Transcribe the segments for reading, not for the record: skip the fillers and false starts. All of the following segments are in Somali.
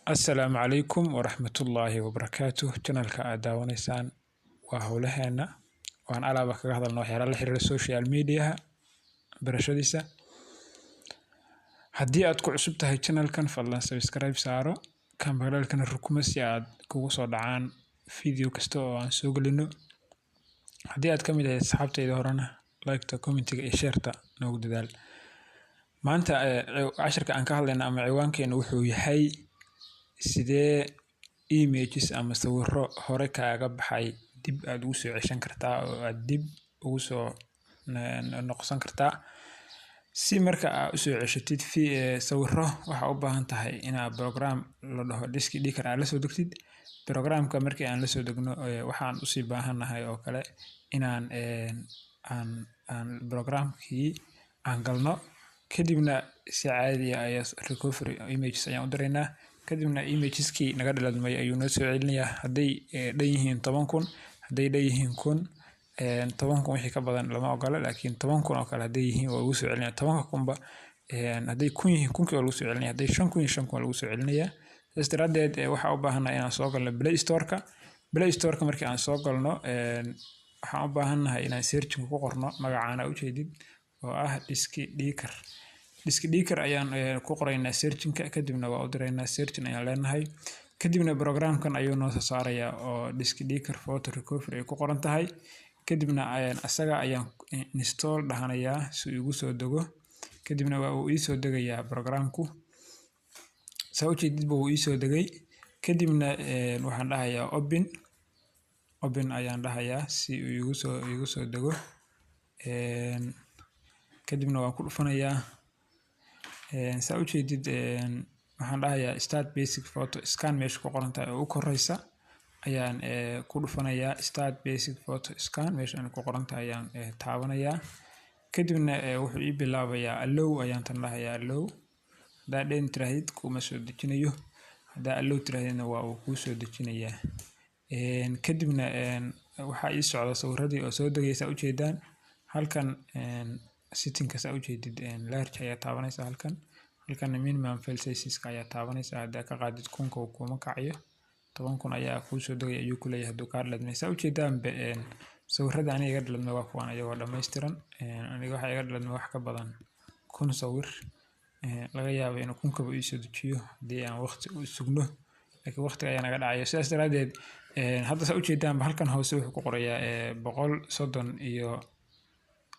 Assalaamu calaykum waraxmatullaahi wabarakaatuh. Channelka aad daawanaysaan waa howlaheena waan alaaba kaga hadalna waxyaalaha la xiriira social mediaha barashadiisa. Haddii aad ku cusub tahay channelkan, fadlan subscribe saaro, kambalaalkana rukuma si aad kugu soo dhacaan video kasta oo aan soo gelino. Haddii aad ka mid ahayd asxaabtayda horena, like-ta, commentiga iyo share-ta noogu dadaal. Maanta cashirka aan ka hadlayna ama ciwaankeena wuxuu yahay sidee images ama sawirro hore kaaga baxay dib aad ugu soo ceshan kartaa oo aad dib ugu soo noqon kartaa. Si marka aad usoo ceshatid sawirro, waxaa u baahan tahay inaad program la dhaho Disk Digger aad la soo degtid. Programka markii aan la soo degno, waxaan usii baahannahay oo kale inaan aan programkii aan galno, kadibna si caadi ah ayaa recovery images ayaan u diraynaa, kadibna imageskii naga dhaladmay ayuu noo soo celinayaa. Hadday dhan yihiin 10,000, hadday dhan yihiin 1,000, 10,000 wixii ka badan lama ogola, laakiin 10,000 oo kale hadday yihiin waa lagu soo celinaya. Tobanka kunba, hadday 1,000 yihiin, kunkii waa lagu soo celinaya. Hadday 5,000 yihiin, 5,000 waa lagu soo celinayaa. Sidaas daraaddeed waxaa u baahannahay inaan soo galno Play Store-ka. Play Store-ka markii aan soo galno, waxaan u baahannahay inaan searching ku qorno magacaan aa ujeedid oo ah Disk Digger. Disk Digger ayaan ku qoraynaa searchingka, kadibna waa u diraynaa, searching ayaan leenahay. Kadibna programkan ayuu noo soo saarayaa oo Disk Digger Photo Recovery ay ku qoran tahay. Kadibna asaga ayaan install dhahanayaa si uu igu soo dego. Kadibna waa uu iisoo degayaa programku. Saa ujeedidba, wuu iisoo degay. Kadibna waxaan dhahayaa open, open ayaan dhahayaa si uu igu soo dego. Kadibna waan ku dhufanayaa. Saa ujeedid, waxaan dhahayaa start basic photo scan. Meesha ku qoran tahay oo u koreysa ayaan ku dhufanayaa. Start basic photo scan meesha ku qoran tahay ayaan taabanayaa. Kadibna wuxuu ii bilaabayaa allow ayaan tan dhahayaa. Allow haddaa done tirahdid, kuma soo dejinayo. Haddaa allow tirahdidna, waa uu kuu soo dejinayaa. Kadibna waxaa ii socda sawiradii oo soo degaysa ujeedaan. Halkan settingka, saa ujeedid, large ayaa taabanaysa halkan. Halkan minimum file sizeska ayaa taabanaysa. Haddaa ka qaadid kunka, kuma kacayo. 10,000 ayaa kuu soo degaya ayuu ku leeyahay hadduu kaa dhaladmay. Saa ujeedaanba, sawirada aniga iga dhaladmay waa kuwan ayagoo dhammaystiran. Aniga waxaa iga dhaladmay wax ka badan 1,000 sawir. Laga yaabo inuu kunkaba iisoo dejiyo haddii aan waqti u sugno, laakiin waqtiga ayaa naga dhacayo. Sidaas daraadeed hadda saa ujeedaanba, halkan hoose wuxuu ku qorayaa 130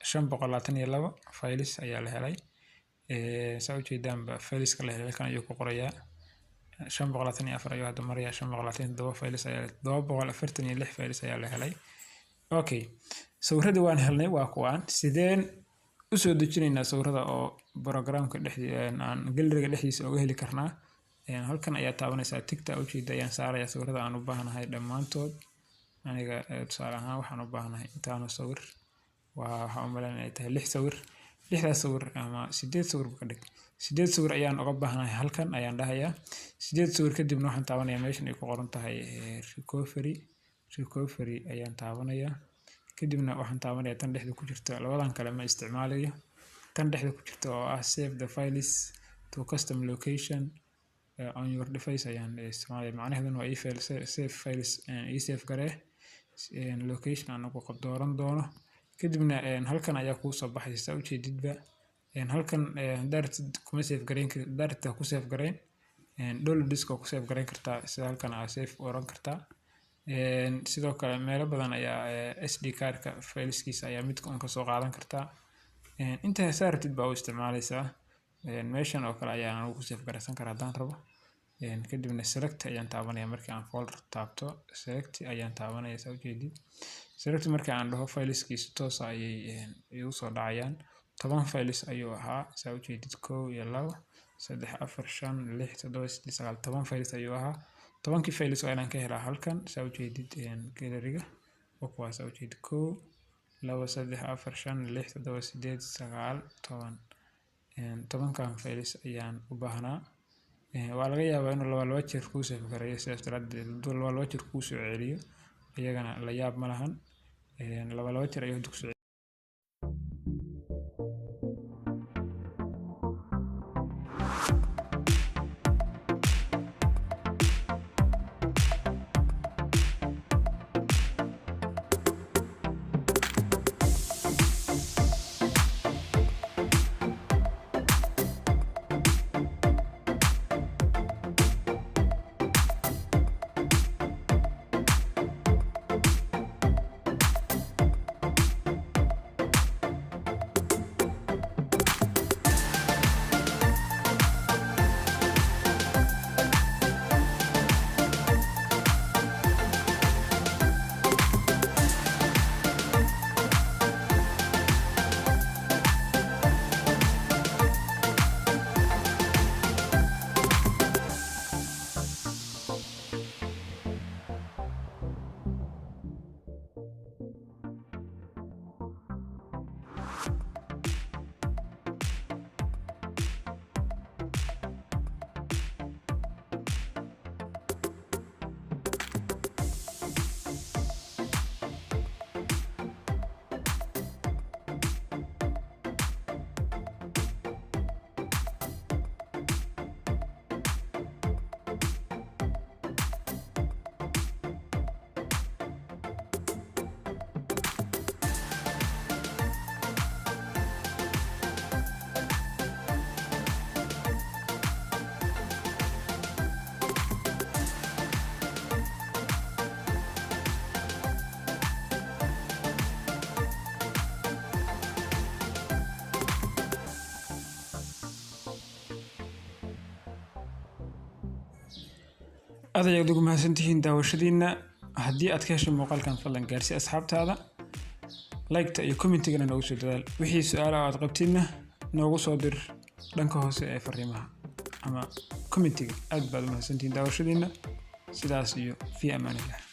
522 files ayaa la helay. Saa ujeedaanba, fileska la helay halkan ayuu ku qorayaa. 524 ayuu hadda marayaa. 527 files ayaa, 746 files ayaa la helay. Okay, sawiradii waan helnay, waa kuwaan. Sideen usoo dejinaynaa sawirada oo programka dhexdii aan galleryga dhexdiisa uga heli karnaa? Halkan ayaa taabanaysaa. Tickta ujeeda ayaan saarayaa sawirada aan u baahanahay dhammaantood. Aniga tusaale ahaan waxaan u baahanahay intaano sawir. Waa waxaan u malaynaya inay tahay lix sawir. Lixdaas sawir ama sideed sawir ka dhig, sideed sawir ayaan uga baahanahay. Halkan ayaan dhahayaa sideed sawir. Kadibna waxaan taabanayaa meeshan ay ku qoran tahay recovery. Recovery ayaan taabanayaa. Kadibna waxaan taabanayaa tan dhexda ku jirta. Labadan kale ma isticmaalayo. Tan dhexda ku jirta oo ah save the files to custom location on your device ayaan isticmaalaya. Macnaheeduna waa file save files, ii save garee location aan ugu dooran doono. Kadibna halkan ayaa kuu soo baxaysa. Saa ujeedidba, halkan haddaa rabtid kuma save gareyn kartid, haddaa rabtid ku save gareyn downloadska ku save gareyn kartaa. Sida halkan aa save oran kartaa. Sidoo kale meelo badan ayaa SD cardka fileskiisa ayaa midka un kasoo qaadan kartaa. Inta saa rabtid baa u isticmaaleysaa. Meeshan oo kale ayaan anigu ku save gareysan karaa haddaan rabo. Kadibna select ayaan taabanaya. Markii aan folder taabto, select ayaan taabanaya. Saa ujeedid, select markii aan dhaho, fileskiisa toosa ayay igu soo dhacayaan. 10 files ayuu ahaa, saa ujeedid: kow iyo labo, saddex, afar, shan, lix, toddoba, sideed, sagaal, 10 files ayuu ahaa. Tobankii files waa inaan ka helaa halkan. Saa ujeedid, galleryga waa kuwaas. Saa ujeedid: kow, labo, saddex, afar, shan, lix, toddoba, sideed, sagaal, 10. Tobankan files ayaan u baahnaa. Waa laga yaabaa inuu laba laba jeer kuu save gareeyo. Sidaas daraadeed hadduu laba laba jeer kuu soo celiyo, iyagana la yaab ma lahan. Laba laba jeer ayuu hadda kusoo. Aad ayaad ugu mahadsantihiin daawashadiina. Haddii aad ka heshay muuqaalkan, fadlan gaarsii asxaabtaada. Like-ta iyo comment-igana noogu soo dadaal. Wixii su-aala aad qabtidna noogu soo dir dhanka hoose ee fariimaha ama comment-iga. Aad baad u mahadsantihiin daawashadiina. Sidaas iyo fi amaanillah.